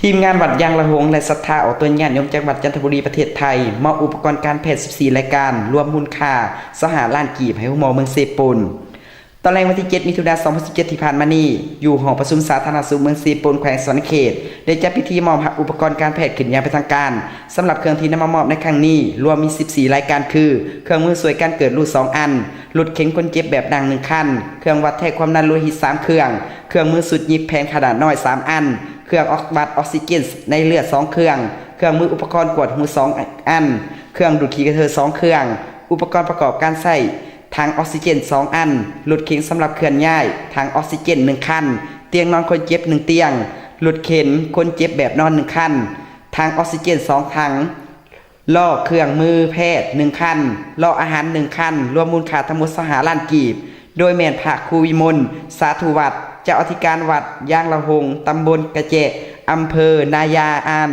ທີມງານວັດຢາງລະຫົງ ແລະ ສັດທາອອກຕົນຍາດໂຍມຈັງຫວັດຈັນທະບູລີ ປະເທດໄທ ມອບອຸປະກອນການແພດສິບສີ່ລາຍການ ລວມມູນຄ່າຊາວຫ້າລ້ານກີບ ໃຫ້ໂຮງໝໍເມືອງເຊໂປນ. ຕອນແລງວັນທີເຈັດ ມິຖຸນາ ສອງພັນສິບເຈັດ ທີ່ຜ່ານມານີ້, ຢູ່ຫ້ອງປະຊຸມສາທາລະນະສຸກເມືອງເຊໂປນ ແຂວງສະຫວັນນະເຂດ ໄດ້ຈັດພິທີມອບຮັບອຸປະກອນການແພດຂຶ້ນຢ່າງເປັນທາງການ. ສຳລັບເຄື່ອງທີ່ນຳມາມອບໃນຄັ້ງນີ້ ລວມມີສິບສີ່ລາຍການ ຄື ເຄື່ອງມືຊ່ວຍການເກີດລູກສອງອັນ, ລົດເຂັນຄົນເຈັບແບບນັ່ງໜຶ່ງຄັນ, ເຄື່ອງວັດແທກຄວາມດັນໂລຫິດສາມເຄື່ອງ, ເຄື່ອງມືຊຸດຫຍິບແຜ່ນຂະໜາດນ້ອຍສາມອັນ, ເຄື່ອງອອກ ວັດອອກຊີເຈນໃນເລືອດສອງເຄື່ອງ, ເຄື່ອງມືອຸປະກອນກວດຫູສອງອັນ, ເຄື່ອງດູດຂີ້ກະເທີສອງເຄື່ອງ, ອຸປະກອນປະກອບການໃຊ້ຖັງອອກຊີເຈນສອງອັນ, ລົດເຂັນສຳລັບເຄື່ອນຍ້າຍຖັງອອກຊີເຈນໜຶ່ງຄັນ, ຕຽງນອນຄົນເຈັບໜຶ່ງຕຽງ, ລົດເຂັນຄົນເຈັບແບບນອນໜຶ່ງຄັນ, ຖັງອອກຊີເຈນສອງຖັງ, ລໍ້ເຄື່ອງມືແພດໜຶ່ງຄັນ, ລໍ້ອາຫານໜຶ່ງຄັນ, ລວມມູນຄ່າທັງໝົດຊາວຫ້າລ້ານກີບ, ໂດຍແມ່ນພະຄູວິມົນ ສາທຸວັດ ເຈົ້າອະທິການວັດຢາງລະຫົງ ຕຳບົນກະແຈະ ອຳເພີນາຍາອານ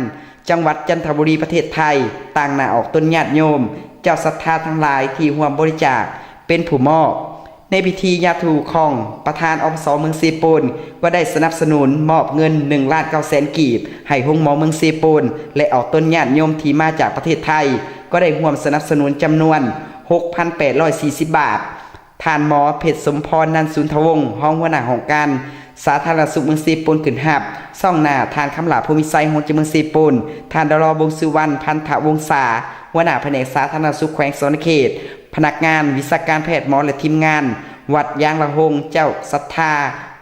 ຈັງຫວັດຈັນທະບູລີ ປະເທດໄທ ຕາງໜ້າອອກຕົນຍາດໂຍມ ເຈົ້າສັດທາທັງຫຼາຍທີ່ຮ່ວມບໍລິຈາກເປັນຜູ້ມອບ. ໃນພິທີ ຍາທູຄອງ ປະທານ ອພສ ເມືອງເຊໂປນ ກໍໄດ້ສະໜັບສະໜູນມອບເງິນໜຶ່ງລ້ານເກົ້າແສນກີບ ໃຫ້ໂຮງໝໍເມືອງເຊໂປນ ແລະ ອອກຕົນຍາດໂຍມທີ່ມາຈາກປະເທດໄທ ກໍໄດ້ຮ່ວມສະໜັບສະໜູນຈຳນວນຫົກພັນແປດຮ້ອຍສີ່ສິບບາດ. ທ່ານໝໍ ເພັດສົມພອນ ນັນສຸນທະວົງ ຮອງຫົວໜ້າຫ້ອງການສາທາລະນະສຸກເມືອງເຊໂປນຂຶ້ນຮັບ, ສ່ອງໜ້າທ່ານ ຄຳຫຼ້າ ພູມິໄຊ ຮອງເຈົ້າເມືອງເຊໂປນ, ທ່ານ ດລ ວົງສຸວັນ ພັນທະວົງສາ ຫົວໜ້າພະແນກສາທາລະນະສຸກແຂວງສະຫວັນນະເຂດ, ພະນັກງານວິຊາການແພດ ໝໍ ແລະ ທີມງານວັດຢາງລະຫົງ ເຈົ້າສັດທາ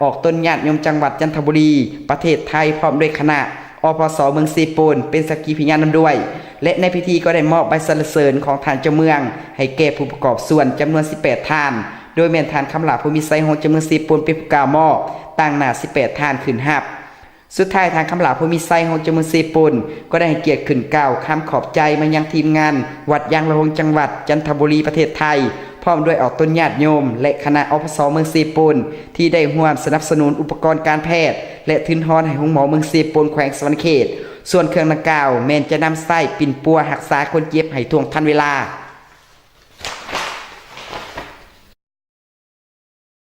ອອກຕົນຍາດໂຍມຈັງຫວັດຈັນທະບູລີ ປະເທດໄທ ພ້ອມດ້ວຍຄະນະ ອພສ ເມືອງເຊໂປນ ເປັນສັກຂີພະຍານນຳດ້ວຍ ແລະ ໃນພິທີກໍໄດ້ມອບໃບສັນລະເສີນຂອງທ່ານເຈົ້າເມືອງ ໃຫ້ແກ່ຜູ້ປະກອບສ່ວນຈຳນວນສິບແປດທ່ານ, ໂດຍແມ່ນທ່ານ ຄຳຫຼ້າ ພູມິໄຊ ຮອງເຈົ້າເມືອງເຊໂປນ ເປັນຜູ້ກ່າວມອບ ຕາງໜ້າສິບແປດທ່ານຂຶ້ນຮັບ. ສຸດທ້າຍ ທ່ານ ຄຳຫຼ້າ ພູມິໄຊ ຮອງເຈົ້າເມືອງເຊໂປນ ກໍໄດ້ໃຫ້ກຽດຂຶ້ນກ່າວຄຳຂອບໃຈມາຍັງທີມງານວັດຢາງລະຫົງ ຈັງຫວັດຈັນທະບູລີ ປະເທດໄທ ພ້ອມດ້ວຍອອກຕົນຍາດໂຍມ ແລະ ຄະນະ ອພສ ເມືອງເຊໂປນ ທີ່ໄດ້ຮ່ວມສະໜັບສະໜູນອຸປະກອນການແພດ ແລະ ທຶນຮອນໃຫ້ໂຮງໝໍເມືອງເຊໂປນ ແຂວງສະຫວັນນະເຂດ. ສ່ວນເຄື່ອງດັ່ງກ່າວ ແມ່ນຈະນຳໃຊ້ປິ່ນປົວຮັກສາຄົນເຈັບໃຫ້ທ່ວງທັນເວລາ.